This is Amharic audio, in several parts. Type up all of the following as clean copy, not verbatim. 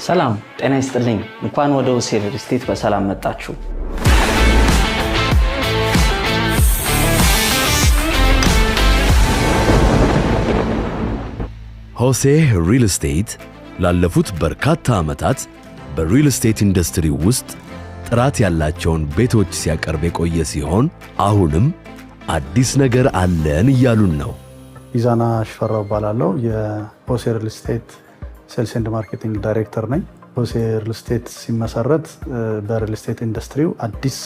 ሰላም ጤና ይስጥልኝ። እንኳን ወደ ሆሴ ሪል ስቴት በሰላም መጣችሁ። ሆሴ ሪል ስቴት ላለፉት በርካታ ዓመታት በሪል ስቴት ኢንዱስትሪ ውስጥ ጥራት ያላቸውን ቤቶች ሲያቀርብ የቆየ ሲሆን አሁንም አዲስ ነገር አለን እያሉን ነው። ኢዛና ሽፈራው እባላለሁ። የሆሴ ሪል ስቴት sales and marketing director ነኝ። ሆሴ ሪል ስቴት ሲመሰረት በሪል ስቴት ኢንዱስትሪው አዲስ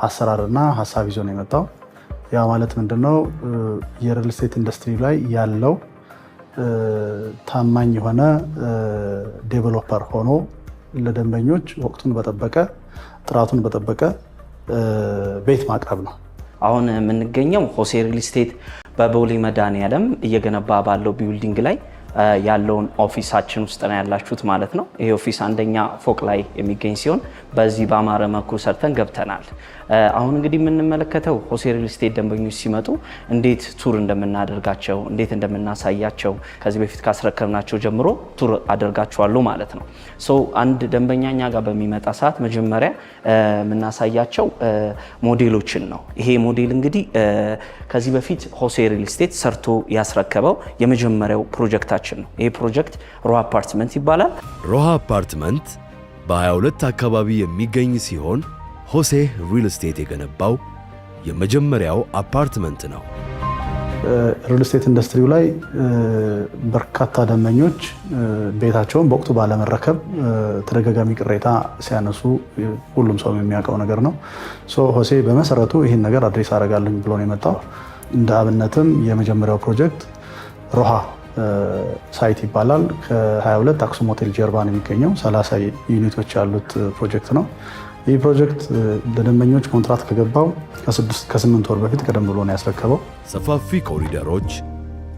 አሰራርና ሀሳብ ይዞ ነው የመጣው። ያ ማለት ምንድነው? የሪል ስቴት ኢንዱስትሪ ላይ ያለው ታማኝ የሆነ developer ሆኖ ለደንበኞች ወቅቱን በጠበቀ፣ ጥራቱን በጠበቀ ቤት ማቅረብ ነው። አሁን የምንገኘው ሆሴ ሪል ስቴት በቦሌ መድኃኔዓለም እየገነባ ባለው building ላይ ያለውን office ኣችን ውስጥ ነው ያላችሁት ማለት ነው። ይሄ office አንደኛ ፎቅ ላይ የሚገኝ ሲሆን በዚህ በአማረ መልኩ ሰርተን ገብተናል። አሁን እንግዲህ የምንመለከተው ሆሴ ሪል ስቴት ደንበኞች ሲመጡ እንዴት tour እንደምናደርጋቸው፣ እንዴት እንደምናሳያቸው ከዚህ በፊት ካስረከብናቸው ጀምሮ tour አደርጋቸዋለሁ ማለት ነው። So አንድ ደንበኛ እኛ ጋር በሚመጣ ሰዓት መጀመሪያ የምናሳያቸው ሞዴሎችን ነው። ይሄ ሞዴል እንግዲህ ከዚህ በፊት ሆሴ ሪል ስቴት ሰርቶ ያስረከበው የመጀመሪያው ፕሮጀክታችን ነው። ይሄ ፕሮጀክት ሮሃ አፓርትመንት ይባላል። ሮሃ አፓርትመንት በ22 አካባቢ የሚገኝ ሲሆን ሆሴ ሪል ስቴት የገነባው የመጀመሪያው አፓርትመንት ነው። ሪል ስቴት ኢንዱስትሪው ላይ በርካታ ደንበኞች ቤታቸውን በወቅቱ ባለመረከብ ተደጋጋሚ ቅሬታ ሲያነሱ ሁሉም ሰው የሚያውቀው ነገር ነው። So ሆሴ በመሰረቱ ይህን ነገር address አደርጋለሁ ብሎ ነው የመጣው። እንደ አብነትም የመጀመሪያው ፕሮጀክት ሮሃ site ይባላል። ከ22 አክሱም ሆቴል ጀርባ ነው የሚገኘው። 30 unit ኦች ያሉት ፕሮጀክት ነው። ይህ ፕሮጀክት ለደንበኞች ኮንትራት ከገባው ከ8 ወር በፊት ቀደም ብሎ ነው ያስረከበው። ሰፋፊ ኮሪደሮች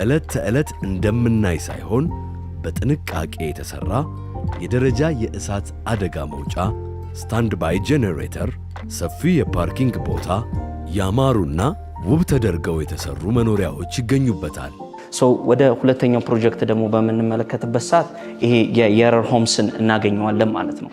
ዕለት ተዕለት እንደምናይ ሳይሆን በጥንቃቄ የተሠራ የደረጃ የእሳት አደጋ መውጫ፣ standby generator፣ ሰፊ የ parking ቦታ፣ ያማሩና ውብ ተደርገው የተሠሩ መኖሪያዎች ይገኙበታል። So ወደ ሁለተኛው ፕሮጀክት ደግሞ በምንመለከትበት ሰዓት ይሄ የየረር ሆምስን እናገኘዋለን ማለት ነው።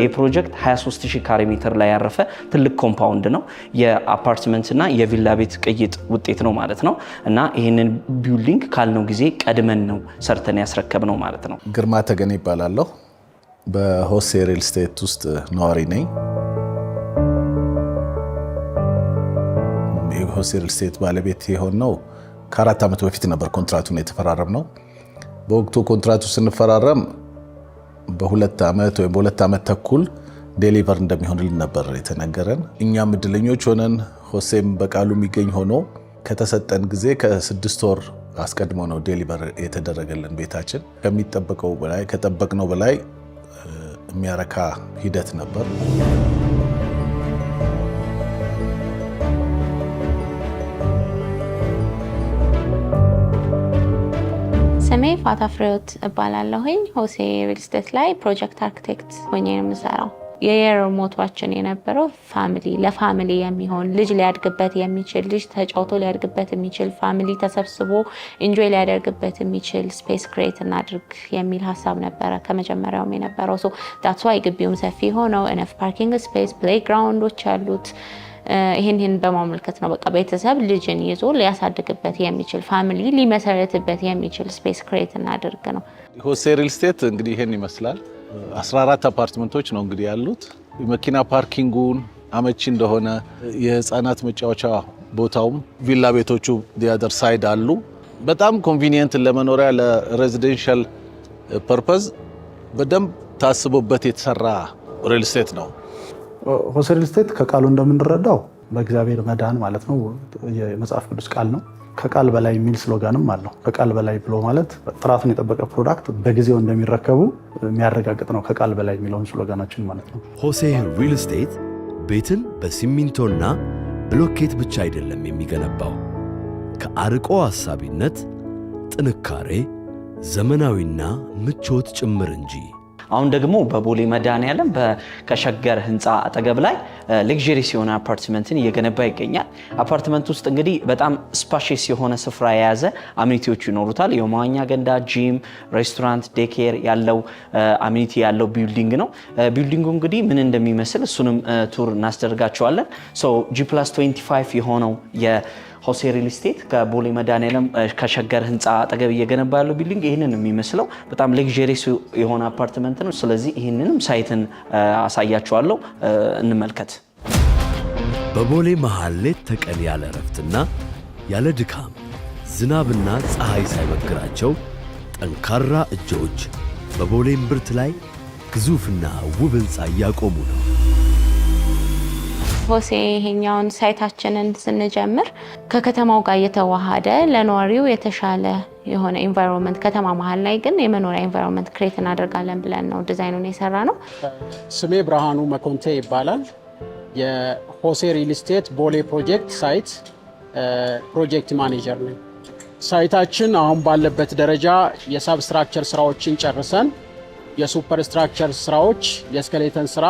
ይህ ፕሮጀክት 23,000 ካሬ ሜትር ላይ ያረፈ ትልቅ compound ነው። የአፓርትመንት እና የቪላ ቤት ቅይጥ ውጤት ነው ማለት ነው። እና ይህንን building ካልነው ጊዜ ቀድመን ነው ሰርተን ያስረከብነው ማለት ነው። ግርማ ተገኔ እባላለሁ። በሆሴ ሪል ስቴት ውስጥ ነዋሪ ነኝ። የሆሴ ሪል ስቴት ባለቤት የሆንነው ከ4 ዓመት በፊት ነበር ኮንትራቱን የተፈራረምነው። በወቅቱ ኮንትራቱ ስንፈራረም በ2 ዓመት ወይም በ2 ዓመት ተኩል deliver እንደሚሆንልን ነበር የተነገረን። እኛም እድለኞች ሆነን ሆሴም በቃሉ የሚገኝ ሆኖ ከተሰጠን ጊዜ ከ6 ወር አስቀድሞ ነው deliver የተደረገልን ቤታችን። ከሚጠበቀው በላይ፣ ከጠበቅነው በላይ የሚያረካ ሂደት ነበር። ስሜ ፋታ ፍሬዎት እባላለሁኝ። ሆሴ ሪል ስቴት ላይ project architect ሆኜ ነው የምሰራው። የየረር motto ኣችን የነበረው family ለ family የሚሆን፣ ልጅ ሊያድግበት የሚችል፣ ልጅ ተጫውቶ ሊያድግበት የሚችል፣ family ተሰብስቦ enjoy ሊያደርግበት የሚችል space create እናድርግ የሚል ሀሳብ ነበረ ከመጀመሪያውም የነበረው። So that's why ግቢውም ሰፊ ሆነው enough parking space፣ playground ኦች ያሉት ይህን ይህን በማመልከት ነው። በቃ ቤተሰብ ልጅን ይዞ ሊያሳድግበት የሚችል፣ family ሊመሰረትበት የሚችል space create እናድርግ ነው። ሆሴ ሪል ስቴት እንግዲህ ይሄን ይመስላል። 14 አፓርትመንቶች ነው እንግዲህ ያሉት። የመኪና parking ኡን አመቺ እንደሆነ፣ የህፃናት መጫወቻ ቦታውም፣ ቪላ ቤቶቹ the other side አሉ። በጣም convenient ለመኖሪያ፣ ለ residential purpose በደንብ ታስቦበት የተሰራ ሪል ስቴት ነው። ሆሴ ሪል ስቴት ከቃሉ እንደምንረዳው በእግዚአብሔር መዳን ማለት ነው። የመጽሐፍ ቅዱስ ቃል ነው። ከቃል በላይ የሚል slogan ም አለው። ከቃል በላይ ብሎ ማለት ጥራቱን የጠበቀ product በጊዜው እንደሚረከቡ የሚያረጋግጥ ነው። ከቃል በላይ የሚለውን slogan ኣችን ማለት ነው። ሆሴ ሪል ስቴት ቤትን በሲሚንቶና ብሎኬት ብቻ አይደለም የሚገነባው። ከአርቆ አሳቢነት፣ ጥንካሬ፣ ዘመናዊና ምቾት ጭምር እንጂ። አሁን ደግሞ በቦሌ መድኃኔዓለም ከሸገር ህንፃ አጠገብ ላይ luxurious የሆነ አፓርትመንትን እየገነባ ይገኛል። አፓርትመንት ውስጥ እንግዲህ በጣም spacious የሆነ ስፍራ የያዘ amenity ዎች ይኖሩታል። የመዋኛ ገንዳ፣ ጂም፣ ሬስቶራንት፣ daycare ያለው amenity ያለው building ነው። Building ኡ እንግዲህ ምን እንደሚመስል እሱንም tour እናስደርጋቸዋለን። G+25 የሆነው የሆሴ ሪል ስቴት ከቦሌ መድኃኔዓለም ከሸገር ህንፃ አጠገብ እየገነባ ያለው building ይህንን የሚመስለው በጣም luxurious የሆነ አፓርትመንት ነው። ስለዚህ ይህንንም site ን አሳያችኋለሁ፣ እንመልከት። በቦሌ መሃል ሌት ተቀን ያለ እረፍትና ያለ ድካም፣ ዝናብና ፀሐይ ሳይበግራቸው ጠንካራ እጆች በቦሌ እምብርት ላይ ግዙፍና ውብ ሕንፃ እያቆሙ ነው። ሆሴ ይሄኛውን site ኣችንን ስንጀምር ከከተማው ጋር እየተዋሃደ ለነዋሪው የተሻለ የሆነ environment፣ ከተማ መሀል ላይ ግን የመኖሪያ environment create እናደርጋለን ብለን ነው ዲዛይኑን የሰራነው። ስሜ ብርሃኑ መኮንቴ ይባላል። የሆሴ ሪል ስቴት ቦሌ ፕሮጀክት site project manager ነኝ። Site ኣችን አሁን ባለበት ደረጃ የ substructure ስራዎችን ጨርሰን የ superstructure ስራዎች፣ የ skeleton ስራ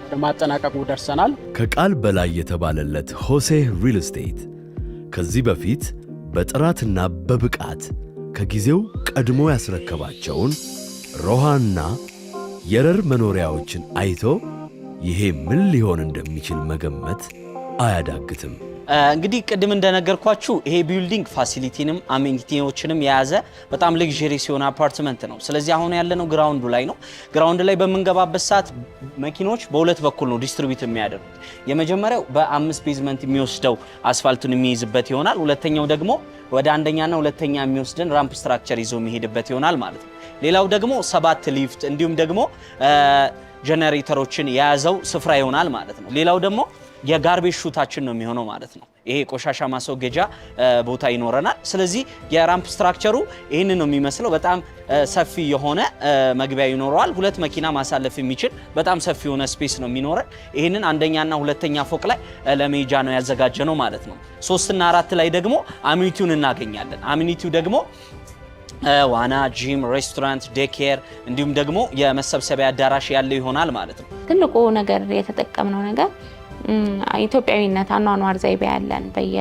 ወደ ማጠናቀቁ ደርሰናል። ከቃል በላይ የተባለለት ሆሴ ሪል ስቴት ከዚህ በፊት በጥራትና በብቃት ከጊዜው ቀድሞ ያስረከባቸውን ሮሃና የረር መኖሪያዎችን አይቶ ይሄ ምን ሊሆን እንደሚችል መገመት አያዳግትም። እንግዲህ ቅድም እንደነገርኳችሁ ይሄ building facility ንም amenity ዎችንም የያዘ በጣም luxurious የሆነ አፓርትመንት ነው። ስለዚህ አሁን ያለነው ground ኡ ላይ ነው። Ground ላይ በምንገባበት ሰዓት መኪኖች በሁለት በኩል ነው distribute የሚያደርጉት። የመጀመሪያው በአምስት basement የሚወስደው አስፋልቱን የሚይዝበት ይሆናል። ሁለተኛው ደግሞ ወደ አንደኛና ሁለተኛ የሚወስደን ramp structure ይዞ የሚሄድበት ይሆናል ማለት ነው። ሌላው ደግሞ ሰባት ሊፍት እንዲሁም ደግሞ ጀነሬተሮችን የያዘው ስፍራ ይሆናል ማለት ነው። ሌላው ደግሞ የ garbage chute ኣችን ነው የሚሆነው ማለት ነው። ይሄ ቆሻሻ ማስወገጃ ቦታ ይኖረናል። ስለዚህ የ ramp structure ኡ ይህንን ነው የሚመስለው። በጣም ሰፊ የሆነ መግቢያ ይኖረዋል። ሁለት መኪና ማሳለፍ የሚችል በጣም ሰፊ የሆነ space ነው የሚኖረን። ይህንን አንደኛና ሁለተኛ ፎቅ ላይ ለመሄጃ ነው ያዘጋጀነው ማለት ነው። ሶስትና አራት ላይ ደግሞ amenity ውን እናገኛለን። Amenity ው ደግሞ ዋና፣ ጂም፣ ሬስቶራንት፣ daycare እንዲሁም ደግሞ የመሰብሰቢያ አዳራሽ ያለው ይሆናል ማለት ነው። ትልቁ ነገር የተጠቀምነው ነገር ኢትዮጵያዊነት አኗኗር ዘይቤ ያለን በየ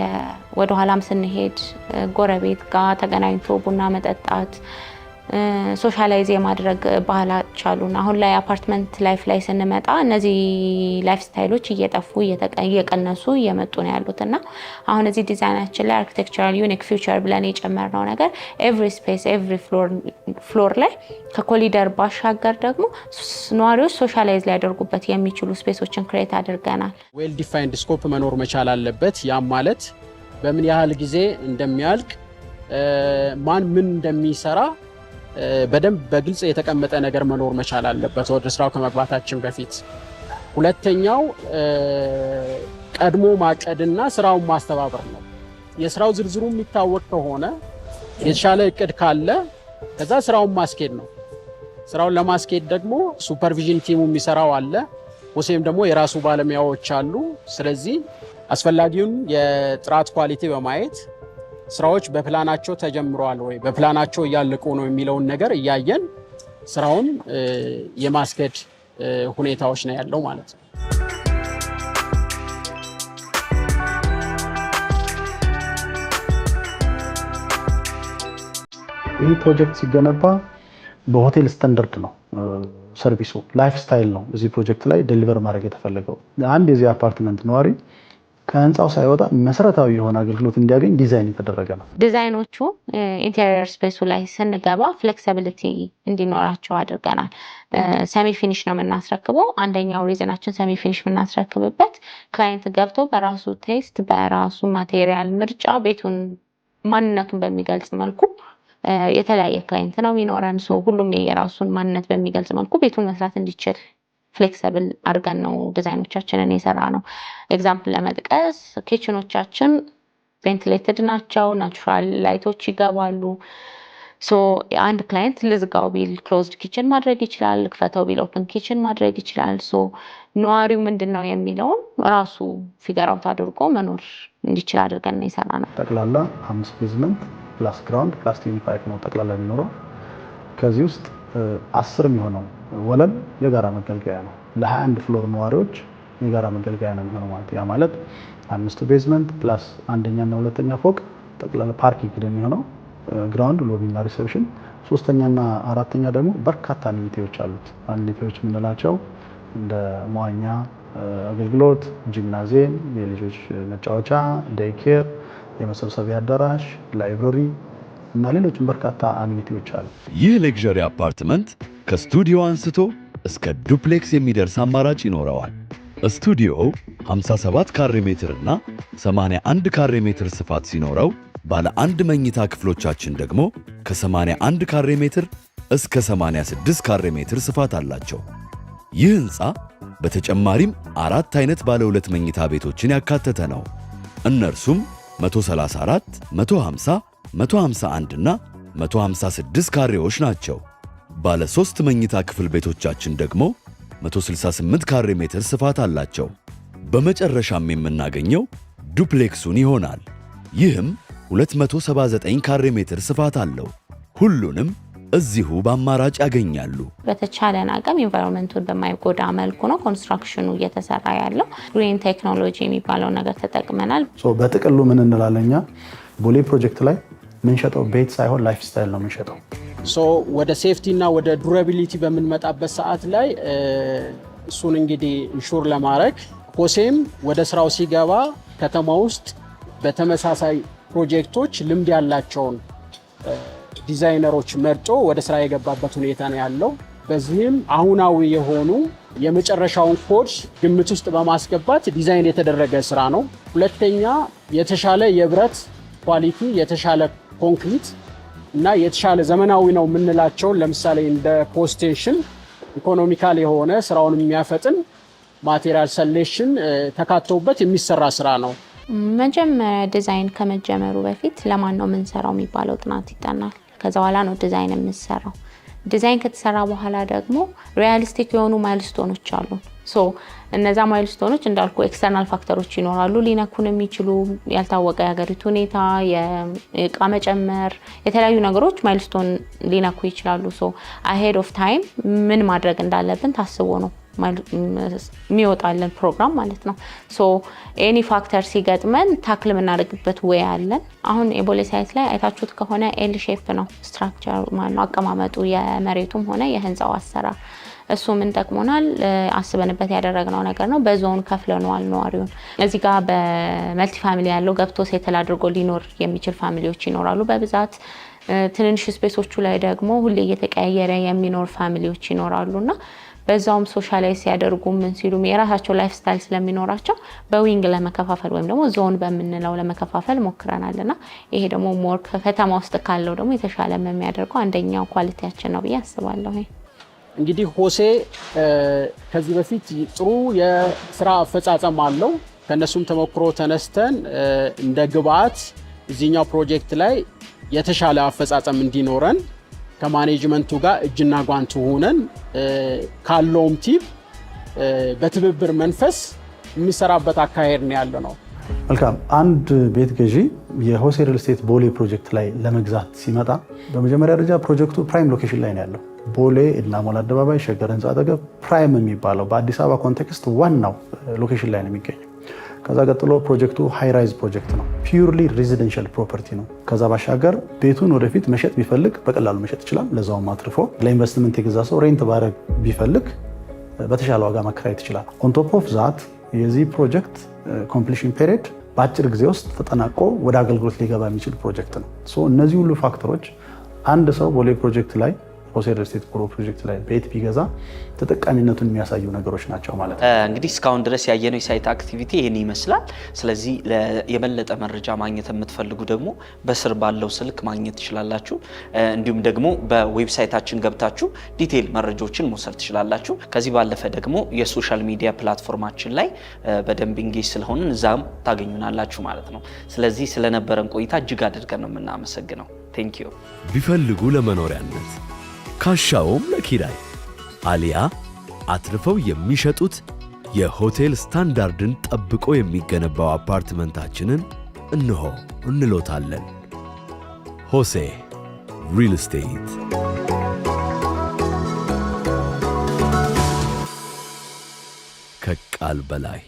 ወደኋላም ስንሄድ ጎረቤት ጋር ተገናኝቶ ቡና መጠጣት፣ socialize የማድረግ ባህሎች አሉን። አሁን ላይ apartment life ላይ ስንመጣ እነዚህ lifestyle ኦች እየጠፉ፣ እየቀነሱ እየመጡ ነው ያሉት። እና አሁን እዚህ ዲዛይናችን ላይ architectural unique feature ብለን የጨመርነው ነገር every space፣ every floor ላይ ከኮሊደር ባሻገር ደግሞ ነዋሪዎች socialize ሊያደርጉበት የሚችሉ space ኦችን create አድርገናል። Well defined scope መኖር መቻል አለበት። ያም ማለት በምን ያህል ጊዜ እንደሚያልቅ፣ ማን ምን እንደሚሰራ በደንብ በግልጽ የተቀመጠ ነገር መኖር መቻል አለበት ወደ ስራው ከመግባታችን በፊት። ሁለተኛው ቀድሞ ማቀድና ስራውን ማስተባበር ነው። የስራው ዝርዝሩ የሚታወቅ ከሆነ፣ የተሻለ እቅድ ካለ ከዛ ስራውን ማስኬድ ነው። ስራውን ለማስኬድ ደግሞ supervision team ኡ የሚሰራው አለ፣ ሆሴም ደግሞ የራሱ ባለሙያዎች አሉ። ስለዚህ አስፈላጊውን የጥራት quality በማየት ስራዎች በፕላናቸው ተጀምረዋል ወይ፣ በፕላናቸው እያለቁ ነው የሚለውን ነገር እያየን ስራውን የማስኬድ ሁኔታዎች ነው ያለው ማለት ነው። ይህ ፕሮጀክት ሲገነባ በሆቴል ስታንዳርድ ነው service ኡ፣ lifestyle ነው እዚህ ፕሮጀክት ላይ deliver ማድረግ የተፈለገው። አንድ የዚህ አፓርትመንት ነዋሪ ከህንፃው ሳይወጣ መሰረታዊ የሆነ አገልግሎት እንዲያገኝ ዲዛይን የተደረገ ነው። ዲዛይኖቹ interior space ኡ ላይ ስንገባ flexibility እንዲኖራቸው አድርገናል። Semi finish ነው የምናስረክበው። አንደኛው reason ኣችን semi finish የምናስረክብበት client ገብቶ በራሱ taste፣ በራሱ material ምርጫ ቤቱን ማንነቱን በሚገልጽ መልኩ፣ የተለያየ client ነው የሚኖረን። ሁሉም የራሱን ማንነት በሚገልጽ መልኩ ቤቱን መስራት እንዲችል flexible አድርገን ነው ዲዛይኖቻችንን የሰራነው። Example ለመጥቀስ kitchen ኦቻችን ventilated ናቸው፣ natural light ኦች ይገባሉ። So አንድ client ልዝጋው ቢል closed kitchen ማድረግ ይችላል። ልክፈተው ቢል open kitchen ማድረግ ይችላል። So ነዋሪው ምንድን ነው የሚለውን ራሱ figure out አድርጎ መኖር እንዲችል አድርገን ነው የሰራነው። ጠቅላላ አምስት basement plus ground plus 25 ነው ጠቅላላ የሚኖረው። ከዚህ ውስጥ 10 የሚሆነው ወለል የጋራ መገልገያ ነው። ለ21 floor ነዋሪዎች የጋራ መገልገያ ነው የሚሆነው ማለት። ያ ማለት አምስቱ basement plus አንደኛና ሁለተኛ ፎቅ ጠቅላላ parking ነው የሚሆነው። Ground lobby ና reception፣ ሶስተኛና አራተኛ ደግሞ በርካታ amenity ዎች አሉት። Amenity ዎች የምንላቸው እንደ መዋኛ አገልግሎት፣ ጂምናዚየም፣ የልጆች መጫወቻ፣ daycare፣ የመሰብሰቢያ አዳራሽ፣ library እና ሌሎችም በርካታ amenity ዎች አሉ። ይህ luxury አፓርትመንት ከስቱዲዮ አንስቶ እስከ duplex የሚደርስ አማራጭ ይኖረዋል። ስቱዲዮው 57 ካሬ ሜትር እና 81 ካሬ ሜትር ስፋት ሲኖረው፣ ባለ አንድ መኝታ ክፍሎቻችን ደግሞ ከ81 ካሬ ሜትር እስከ 86 ካሬ ሜትር ስፋት አላቸው። ይህ ሕንፃ በተጨማሪም አራት አይነት ባለ ሁለት መኝታ ቤቶችን ያካተተ ነው። እነርሱም 134፣ 150፣ 151 እና 156 ካሬዎች ናቸው። ባለ ሦስት መኝታ ክፍል ቤቶቻችን ደግሞ 168 ካሬ ሜትር ስፋት አላቸው። በመጨረሻም የምናገኘው duplex ኡን ይሆናል። ይህም 279 ካሬ ሜትር ስፋት አለው። ሁሉንም እዚሁ በአማራጭ ያገኛሉ። በተቻለን አቅም environment ኡን በማይጎዳ መልኩ ነው construction ኑ እየተሰራ ያለው። Green technology የሚባለው ነገር ተጠቅመናል። በጥቅሉ ምን እንላለን እኛ፣ ቦሌ ፕሮጀክት ላይ የምንሸጠው ቤት ሳይሆን lifestyle ነው የምንሸጠው። So ወደ safety እና ወደ durability በምንመጣበት ሰዓት ላይ እሱን እንግዲህ ensure ለማድረግ ሆሴም ወደ ስራው ሲገባ ከተማ ውስጥ በተመሳሳይ ፕሮጀክቶች ልምድ ያላቸውን ዲዛይነሮች መርጦ ወደ ስራ የገባበት ሁኔታ ነው ያለው። በዚህም አሁናዊ የሆኑ የመጨረሻውን ኮድ ግምት ውስጥ በማስገባት ዲዛይን የተደረገ ስራ ነው። ሁለተኛ፣ የተሻለ የብረት quality፣ የተሻለ ኮንክሪት እና የተሻለ ዘመናዊ ነው የምንላቸውን፣ ለምሳሌ እንደ post tension፣ economical የሆነ ስራውን የሚያፈጥን material selection ተካተውበት የሚሰራ ስራ ነው። መጀመሪያ ዲዛይን ከመጀመሩ በፊት ለማን ነው የምንሰራው የሚባለው ጥናት ይጠናል። ከዛ በኋላ ነው ዲዛይን የሚሰራው። ዲዛይን ከተሰራ በኋላ ደግሞ realistic የሆኑ milestone ኦች አሉ። So እነዛ milestone ኦች እንዳልኩ external factor ኦች ይኖራሉ ሊነኩን የሚችሉ፣ ያልታወቀ የሀገሪቱ ሁኔታ፣ የእቃ መጨመር፣ የተለያዩ ነገሮች milestone ሊነኩ ይችላሉ። So ahead of time ምን ማድረግ እንዳለብን ታስቦ ነው የሚወጣልን ፕሮግራም ማለት ነው። So any factor ሲገጥመን tackle የምናደርግበት way አለን። አሁን የቦሌ site ላይ አይታችሁት ከሆነ L shape ነው structure ማነው አቀማመጡ፣ የመሬቱም ሆነ የህንፃው አሰራር። እሱ ምን ጠቅሞናል? አስበንበት ያደረግነው ነገር ነው። በዞን ከፍለነዋል ነዋሪውን። እዚህ ጋር በ multi family ያለው ገብቶ settle አድርጎ ሊኖር የሚችል family ዎች ይኖራሉ በብዛት። ትንንሽ space ኦቹ ላይ ደግሞ ሁሌ እየተቀያየረ የሚኖር family ዎች ይኖራሉ እና በዛውም socialize ሲያደርጉ ምን ሲሉ የራሳቸው lifestyle ስለሚኖራቸው በ wing ለመከፋፈል ወይም ደግሞ ዞን በምንለው ለመከፋፈል ሞክረናል እና ይሄ ደግሞ more ከከተማ ውስጥ ካለው ደግሞ የተሻለ የሚያደርገው አንደኛው quality ያችን ነው ብዬ አስባለሁ። እንግዲህ ሆሴ ከዚህ በፊት ጥሩ የስራ አፈጻጸም አለው። ከእነሱም ተሞክሮ ተነስተን እንደ ግብአት እዚህኛው ፕሮጀክት ላይ የተሻለ አፈጻጸም እንዲኖረን ከ management ኡ ጋር እጅና ጓንት ሆነን ካለውም team በትብብር መንፈስ የሚሰራበት አካሄድ ነው ያለ ነው። መልካም። አንድ ቤት ገዢ የሆሴ ሪል ስቴት ቦሌ ፕሮጀክት ላይ ለመግዛት ሲመጣ በመጀመሪያ ደረጃ ፕሮጀክቱ prime location ላይ ነው ያለው። ቦሌ ኤድና ሞል አደባባይ ሸገር ህንፃ አጠገብ prime የሚባለው በአዲስ አበባ context ዋናው location ላይ ነው የሚገኘው። ከዛ ቀጥሎ ፕሮጀክቱ high rise ፕሮጀክት ነው። Purely residential property ነው። ከዛ ባሻገር ቤቱን ወደፊት መሸጥ ቢፈልግ በቀላሉ መሸጥ ይችላል። ለዛውም አትርፎ። ለኢንቨስትመንት የገዛ ሰው rent ባረግ ቢፈልግ በተሻለ ዋጋ መከራየት ይችላል። On top of that የዚህ ፕሮጀክት completion period በአጭር ጊዜ ውስጥ ተጠናቆ ወደ አገልግሎት ሊገባ የሚችል ፕሮጀክት ነው። እነዚህ ሁሉ factor ኦች አንድ ሰው ቦሌ ፕሮጀክት ላይ፣ ሆሴ ሪል ስቴት ቦሌ ፕሮጀክት ላይ ቤት ቢገዛ ተጠቃሚነቱን የሚያሳዩ ነገሮች ናቸው ማለት ነው። እንግዲህ እስካሁን ድረስ ያየነው የ site activity ይህን ይመስላል። ስለዚህ የበለጠ መረጃ ማግኘት የምትፈልጉ ደግሞ በስር ባለው ስልክ ማግኘት ትችላላችሁ። እንዲሁም ደግሞ በ website ኣችን ገብታችሁ detail መረጃዎችን መውሰድ ትችላላችሁ። ከዚህ ባለፈ ደግሞ የ social media platform ኣችን ላይ በደንብ engage ስለሆንን እዛም ታገኙናላችሁ ማለት ነው። ስለዚህ ስለነበረን ቆይታ እጅግ አድርገን ነው የምናመሰግነው። Thank you። ቢፈልጉ ለመኖሪያነት፣ ካሻዎም ለኪራይ አሊያ አትርፈው የሚሸጡት የሆቴል ስታንዳርድን ጠብቆ የሚገነባው አፓርትመንታችንን እንሆ እንሎታለን። ሆሴ ሪል ስቴት። ከቃል በላይ።